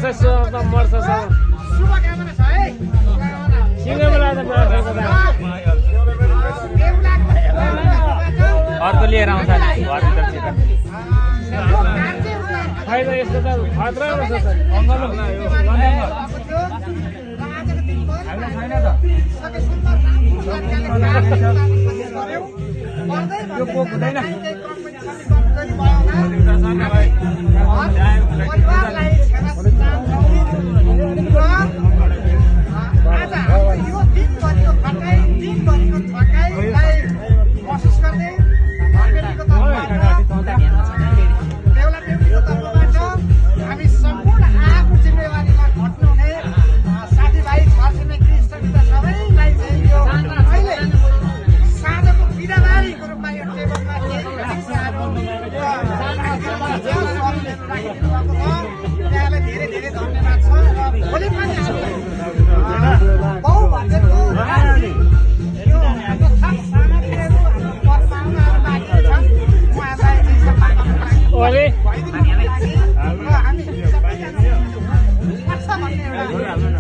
मर्छ सब शुभकामना छ है सिंहला त अर्को लिएर आउँछ घरभित्रतिर फाइदा यस्तो त खतरा रहेछ त यो पोक हुँदैन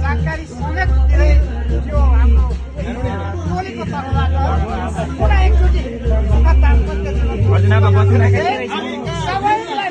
जानकारी समेत धेरै यो हाम्रो टोलीको तर्फबाट पुरा एकचोटि सबैलाई